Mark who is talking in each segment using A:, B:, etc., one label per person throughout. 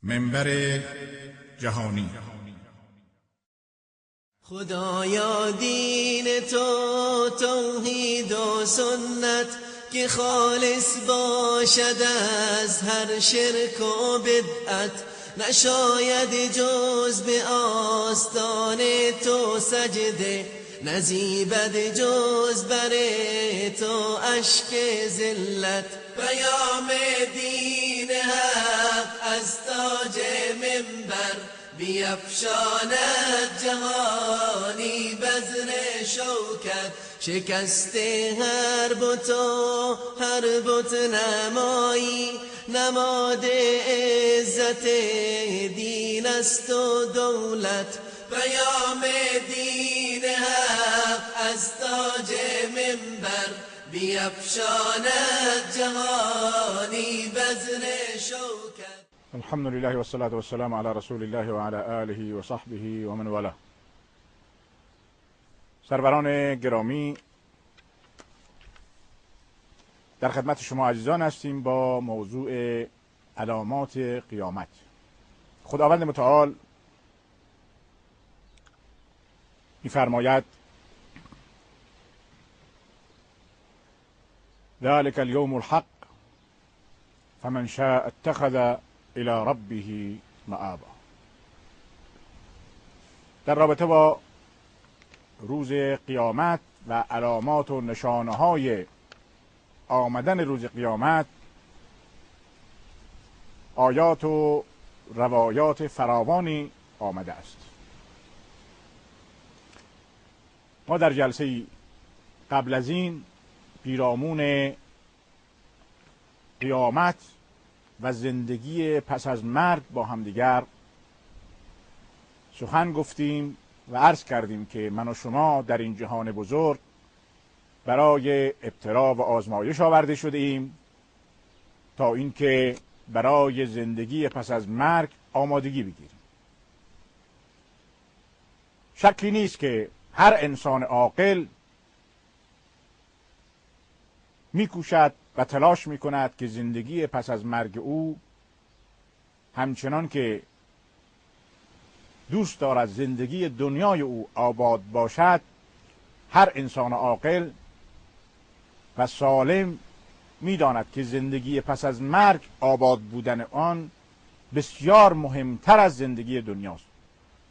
A: منبر جهانی.
B: خدایا دین تو توحید و سنت که خالص باشد از هر شرک و بدعت، نشاید جز به آستان تو سجده، نزیبد جز بر تو اشک ذلت. پیام دین حق از تاج منبر بیفشاند جهانی بذر شوکت. شکست هر بت و هر بت نمایی، نماد عزت دین است و دولت. پیام دین حق از تاج منبر بیفشاند جهانی بذر شوکت.
A: الحمد لله والصلاة والسلام على رسول الله وعلى آله وصحبه ومن والاه. سروران گرامی، در خدمت شما عزیزان هستیم با موضوع علامات قیامت. خداوند متعال می‌فرماید: ذلك اليوم الحق فمن شاء اتخذ الى ربه مآبا. در رابطه با روز قیامت و علامات و نشانه های آمدن روز قیامت، آیات و روایات فراوانی آمده است. ما در جلسه قبل از این پیرامون قیامت و زندگی پس از مرگ با همدیگر سخن گفتیم و عرض کردیم که من و شما در این جهان بزرگ برای ابتلا و آزمایش آورده شده ایم تا اینکه برای زندگی پس از مرگ آمادگی بگیریم. شکی نیست که هر انسان عاقل میکوشد و تلاش میکند که زندگی پس از مرگ او همچنان که دوست دارد زندگی دنیای او آباد باشد، هر انسان عاقل و سالم میداند که زندگی پس از مرگ آباد بودن آن بسیار مهمتر از زندگی دنیاست.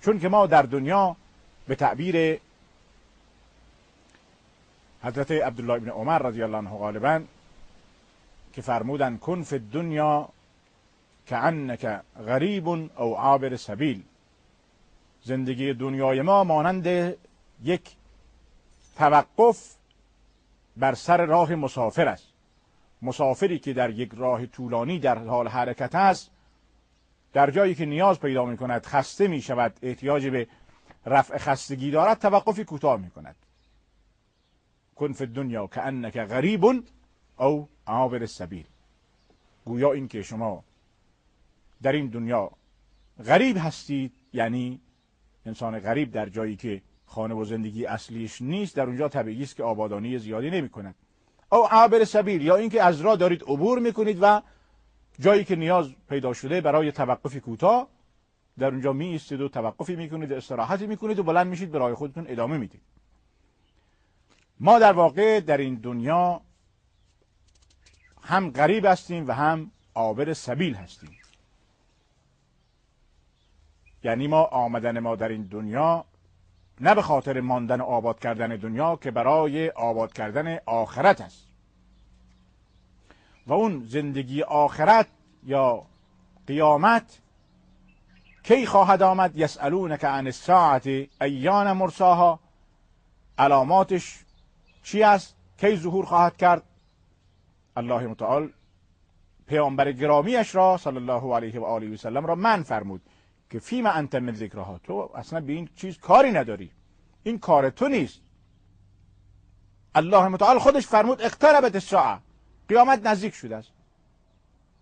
A: چون که ما در دنیا به تعبیر حضرت عبدالله ابن عمر رضی الله عنه غالبا که فرمودن کن فی الدنیا کأنک غریب او عابر سبیل، زندگی دنیای ما مانند یک توقف بر سر راه مسافر است. مسافری که در یک راه طولانی در حال حرکت است، در جایی که نیاز پیدا می کند، خسته می شود، احتیاج به رفع خستگی دارد، توقفی کوتاه می کند. کن فی الدنیا کأنک غریب او عابر السبیل. گویا این که شما در این دنیا غریب هستید، یعنی انسان غریب در جایی که خانه و زندگی اصلیش نیست، در اونجا طبیعی است که آبادانی زیادی نمی کند. او عابر سبیل، یا اینکه از راه دارید عبور میکنید و جایی که نیاز پیدا شده برای توقفی کوتاه در اونجا می ایستید و توقفی میکنید و استراحتی میکنید و بلند میشید به راه خودتون ادامه میدید. ما در واقع در این دنیا هم غریب هستیم و هم عابر سبیل هستیم. یعنی ما آمدن ما در این دنیا نه به خاطر ماندن و آباد کردن دنیا، که برای آباد کردن آخرت است. و اون زندگی آخرت یا قیامت کی خواهد آمد؟ یسألونک عن الساعة ایان مرساها. علاماتش چی است؟ کی ظهور خواهد کرد؟ الله متعال پیامبر گرامیش را صلی الله علیه و آله و سلم را من فرمود که فیما انت من ذکرها، تو اصلا به این چیز کاری نداری، این کار تو نیست. الله متعال خودش فرمود اقتربت الساعه، قیامت نزدیک شده است.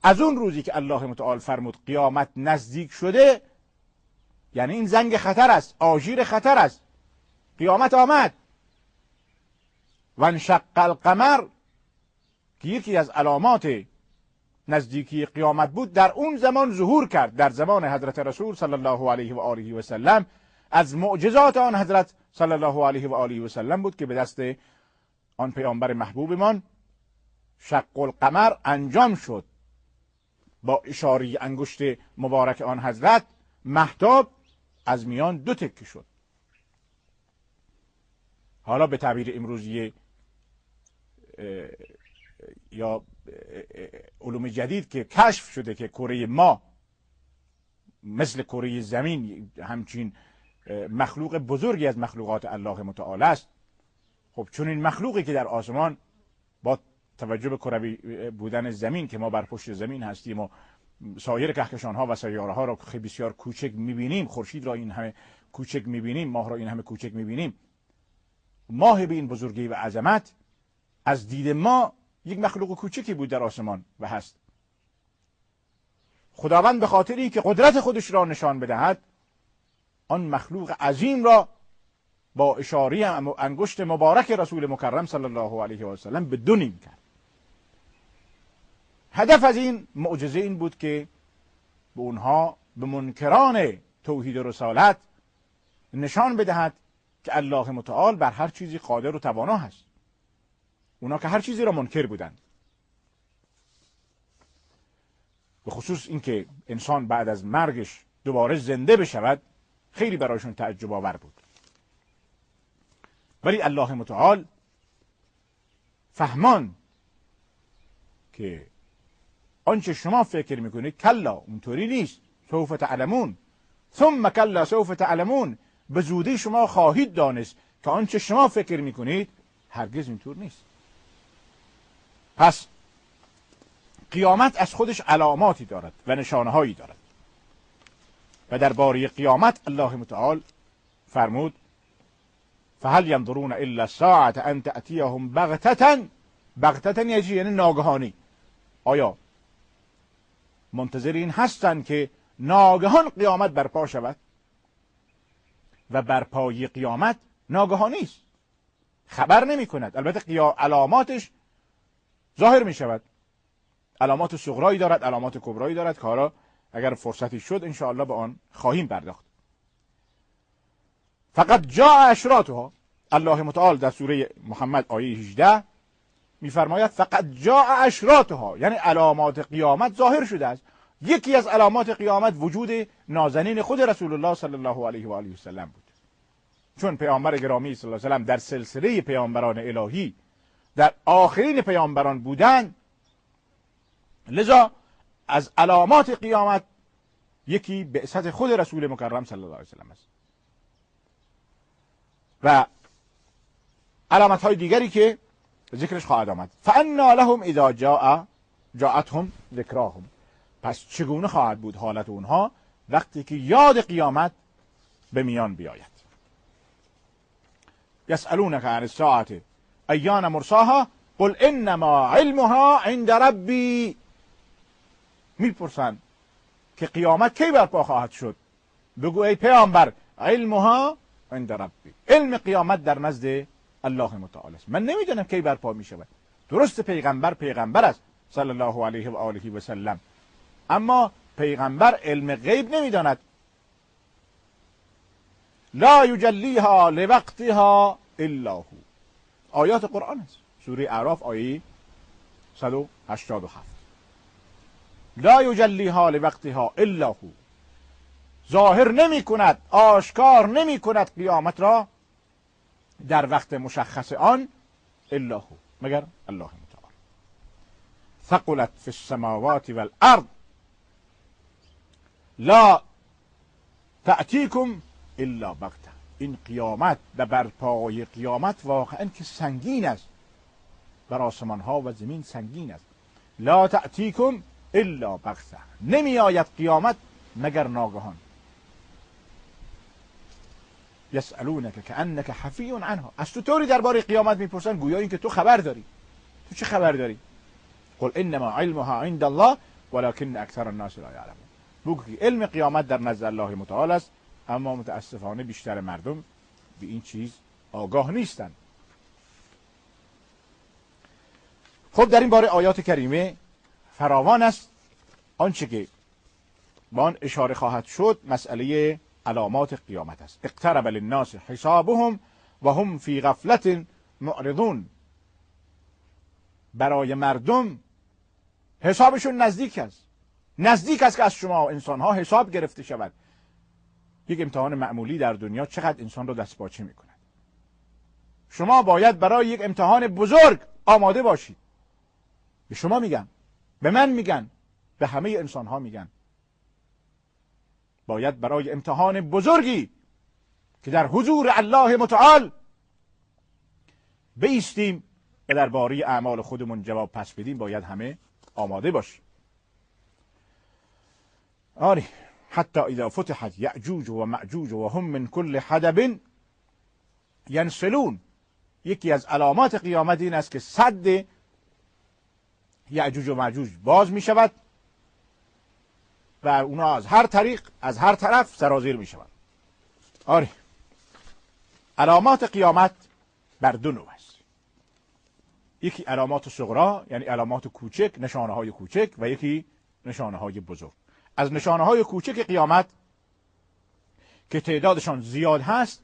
A: از اون روزی که الله متعال فرمود قیامت نزدیک شده، یعنی این زنگ خطر است، آژیر خطر است، قیامت آمد. و انشق القمر که یکی از علامات نزدیکی قیامت بود در اون زمان ظهور کرد، در زمان حضرت رسول صلی الله علیه و آله و سلم. از معجزات آن حضرت صلی الله علیه و آله و سلم بود که به دست آن پیامبر محبوبمان شق القمر انجام شد. با اشاره انگشت مبارک آن حضرت مهتاب از میان دو تکه شد. حالا به تعبیر امروزی یا علوم جدید که کشف شده که کره ما مثل کره زمین همچین مخلوق بزرگی از مخلوقات الله متعال است، خب چون این مخلوقی که در آسمان با توجه به کروی بودن زمین که ما بر پشت زمین هستیم و سایر کهکشان ها و سیاره ها را که بسیار کوچک میبینیم، خورشید را این همه کوچک میبینیم، ماه را این همه کوچک میبینیم، ماه به این بزرگی و عظمت از دید ما یک مخلوق کوچکی بود در آسمان و هست. خداوند به خاطر اینکه قدرت خودش را نشان بدهد آن مخلوق عظیم را با اشاره انگشت مبارک رسول مکرم صلی الله علیه و سلم به دو نیم کرد. هدف از این معجزه این بود که به اونها، به منکران توحید و رسالت نشان بدهد که الله متعال بر هر چیزی قادر و توانا هست. اونا که هر چیزی را منکر بودند، به خصوص اینکه انسان بعد از مرگش دوباره زنده بشود، خیلی برایشون تعجب آور بود. ولی الله متعال فهمان که آنچه شما فکر میکنید کلا، اونطوری نیست. سوف تعلمون ثم کلا سوف تعلمون، به زودی شما خواهید دانست که آنچه شما فکر میکنید هرگز اینطور نیست. پس قیامت از خودش علاماتی دارد و نشانهایی دارد و درباره قیامت الله متعال فرمود فهل ینظرون الا الساعة ان تأتیهم بغتة. بغتة یعنی ناگهانی. آیا منتظر این هستند که ناگهان قیامت برپا شود؟ و برپایی قیامت ناگهانی است، خبر نمی کند. البته علاماتش ظاهر می شود، علامات صغرایی دارد، علامات کبرایی دارد که حالا اگر فرصتی شد انشاءالله به آن خواهیم پرداخت. فقط جاء اشراطها، الله متعال در سوره محمد آیه 18 میفرماید فقط جاء اشراطها، یعنی علامات قیامت ظاهر شده است. یکی از علامات قیامت وجود نازنین خود رسول الله صلی الله علیه و آله و سلم بود. چون پیامبر گرامی صلی الله علیه و سلم در سلسله پیامبران الهی در آخرین پیامبران بودند، لذا از علامات قیامت یکی بعثت خود رسول مکرم صلی الله علیه و سلم است و علامت های دیگری که ذکرش خواهد آمد. فانا لهم اذا جاءتهم ذکراهم، پس چگونه خواهد بود حالت اونها وقتی که یاد قیامت به میان بیاید. یسألونک عن الساعة ایان مرساها قل انما علمها عند ربی. میپرسند که قیامت کی برپا خواهد شد؟ بگو ای پیامبر علمها عند ربی، علم قیامت در نزد الله متعال است. من نمیدونم کی برپا می شود. درست پیغمبر پیغمبر است صلی الله علیه و آله و سلم، اما پیغمبر علم غیب نمیداند. لا یجلیها لوقتها الا هو، آیات قرآن است، سوره اعراف آیه 187. لا یجلیها لوقتها الا هو، ظاهر نمی کند، آشکار نمی کند قیامت را در وقت مشخص آن الا هو، مگر الله متعال. ثقلت فی السماوات والارض لا تأتیکم الا بغتة. این قیامت و برپای قیامت واقعا که سنگین است، بر آسمان ها و زمین سنگین است. لا تأتیکم الا بغتة، نمی آید قیامت مگر ناگهان. یسألونک کأنک حفی عنها، از تو طوری درباره قیامت میپرسن گویا اینکه تو خبر داری. تو چه خبر داری؟ قل انما علمها عند الله ولكن اکثر الناس لا یعلمون. بگو که علم قیامت در نزد الله متعال است، اما متاسفانه بیشتر مردم به این چیز آگاه نیستند. خب در این باره آیات کریمه فراوان است. آنچه که با آن اشاره خواهد شد مسئله علامات قیامت است. اقترب للناس حسابهم و هم فی غفلت معرضون. برای مردم حسابشون نزدیک است، نزدیک است که از شما انسانها حساب گرفته شود. یک امتحان معمولی در دنیا چقدر انسان را دستپاچه میکند. شما باید برای یک امتحان بزرگ آماده باشید. به شما میگم، به من میگن، به همه انسان ها میگن، باید برای امتحان بزرگی که در حضور الله متعال بایستیم و درباره اعمال خودمون جواب پس بدیم، باید همه آماده باشیم. آری، حتی اذا فتحت یأجوج و مأجوج و هم من کل حدب ینسلون. یکی از علامات قیامت این است که سد یأجوج و مأجوج باز می شود و اونا از هر طریق، از هر طرف سرازیر می شوند. آره، علامات قیامت بر دو نوع است. یکی علامات صغرا، یعنی علامات کوچک، نشانه های کوچک، و یکی نشانه های بزرگ. از نشانه های کوچک قیامت که تعدادشان زیاد هست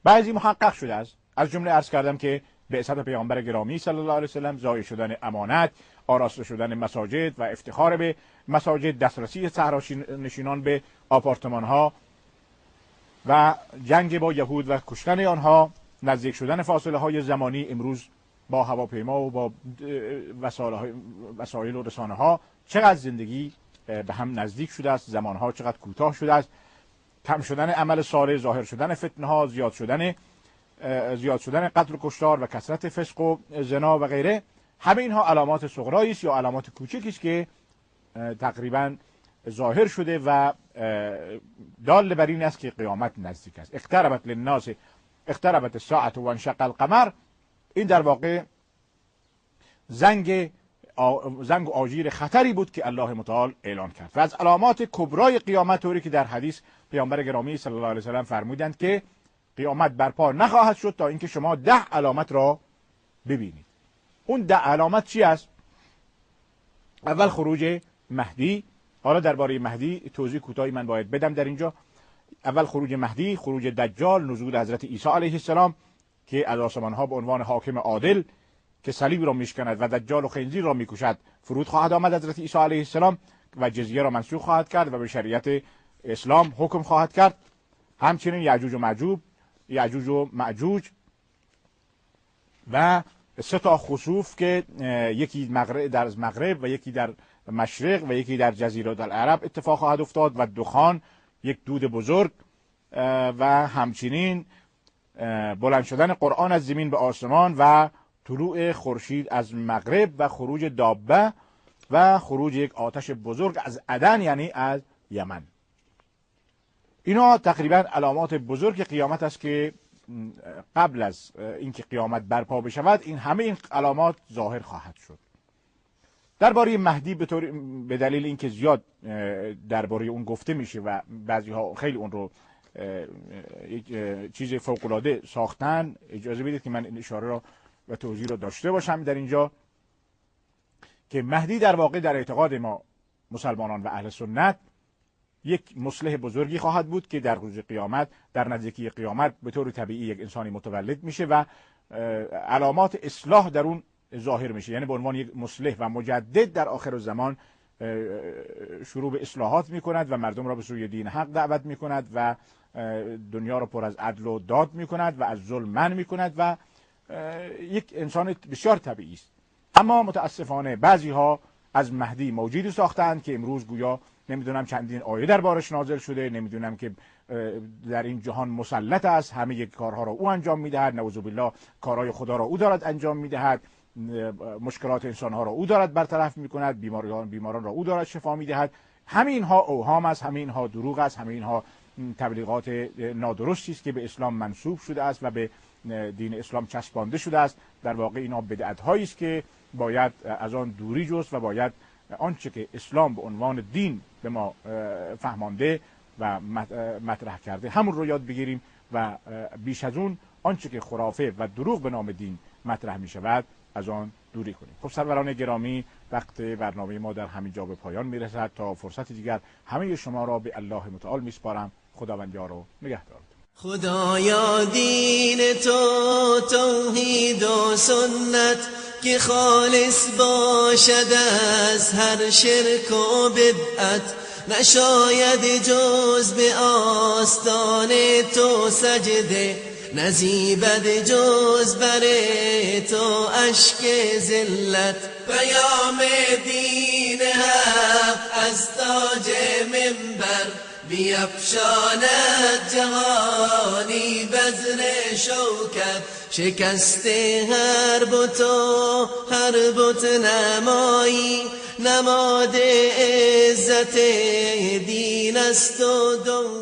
A: بعضی محقق شده است. از جمله عرض کردم که بعثت پیامبر گرامی صلی الله علیه و سلم، ضایع شدن امانت، آراسته شدن مساجد و افتخار به مساجد، دسترسی صحرانشینان به آپارتمان ها و جنگ با یهود و کشتن آنها، نزدیک شدن فاصله های زمانی امروز با هواپیما و با وسایل و رسانه ها چقدر زندگی به هم نزدیک شده است، زمان ها چقدر کوتاه شده است، کم شدن عمل صالح، ظاهر شدن فتنه ها، زیاد شدن قتل و کشتار و کثرت فسق و زنا و غیره. همه اینها علامات صغرایی است یا علامات کوچکی است که تقریبا ظاهر شده و دال بر این است که قیامت نزدیک است. اقتربت للناس اقتربت الساعة و انشق القمر. این در واقع زنگ و آژیر خطری بود که الله متعال اعلان کرد. و از علامات کبرای قیامت، طوری که در حدیث پیامبر گرامی صلی الله علیه و سلم فرمودند که قیامت برپا نخواهد شد تا اینکه شما 10 علامت را ببینید. اون 10 علامت چی است؟ اول خروج مهدی. حالا درباره مهدی توضیح کوتاهی من باید بدم در اینجا. اول خروج مهدی، خروج دجال، نزول حضرت عیسی علیه السلام که از آسمانها به عنوان حاکم عادل که صلیب را میشکند و دجال و خنزیر را میکشد فرود خواهد آمد حضرت عیسی علیه السلام و جزیه را منسوخ خواهد کرد و به شریعت اسلام حکم خواهد کرد. همچنین یعجوج و معجوج و 3 تا خسوف که یکی در مغرب و یکی در مشرق و یکی در جزیره العرب اتفاق خواهد افتاد و دخان، یک دود بزرگ، و همچنین بلند شدن قرآن از زمین به آسمان و طلوع خورشید از مغرب و خروج دابه و خروج یک آتش بزرگ از عدن، یعنی از یمن. اینا تقریبا علامات بزرگ قیامت است که قبل از اینکه قیامت برپا بشود این همه این علامات ظاهر خواهد شد. درباره مهدی به دلیل اینکه زیاد درباره اون گفته میشه و بعضی ها خیلی اون رو یک چیز فوق العاده ساختن، اجازه بدید که من این اشاره را و توضیح را داشته باشم در اینجا که مهدی در واقع در اعتقاد ما مسلمانان و اهل سنت یک مصلح بزرگی خواهد بود که در روز قیامت، در نزدیکی قیامت به طور طبیعی یک انسانی متولد میشه و علامات اصلاح در اون ظاهر میشه، یعنی به عنوان یک مصلح و مجدد در آخر زمان شروع به اصلاحات میکند و مردم را به سوی دین حق دعوت میکند و دنیا را پر از عدل و داد میکند و از ظلم منع میکند و یک انسان بسیار طبیعی است. اما متاسفانه بعضی ها از مهدی موجودی ساختند که امروز گویا نمیدونم چندین آیه دربارش نازل شده، نمیدونم که در این جهان مسلط است، همه کارها را او انجام میدهد، نعوذ بالله کارهای خدا را او دارد انجام میدهد، مشکلات انسانها را او دارد برطرف میکند، بیماران را او دارد شفا میدهد. همه اینها اوهام است، همه اینها دروغ است، همه اینها تبلیغات نادرستی است که به اسلام منسوب شده است و به دین اسلام چسبانده شده است. در واقع اینا بدعت هایی است که باید از آن دوری جست و باید آنچه که اسلام به عنوان دین به ما فهمانده و مطرح کرده همون رو یاد بگیریم و بیش از اون آنچه که خرافه و دروغ به نام دین مطرح می شود از آن دوری کنیم. خب سروران گرامی، وقت برنامه ما در همین جا به پایان میرسد. تا فرصت دیگر همه شما را به الله متعال میسپارم. خداوند یار و نگهدارتون.
B: خدایا دین تو توحید و سنت، که خالص باشد از هر شرک و بدعت. نشاید جز به آستان تو سجده، نزیبد جز بر تو اشک ذلت. پیام دین حق از تاج منبر، بیفشاند جهانی بذر شوکت. شکست هر بت و هر بت نمایی، نماد عزت دین است و دولت.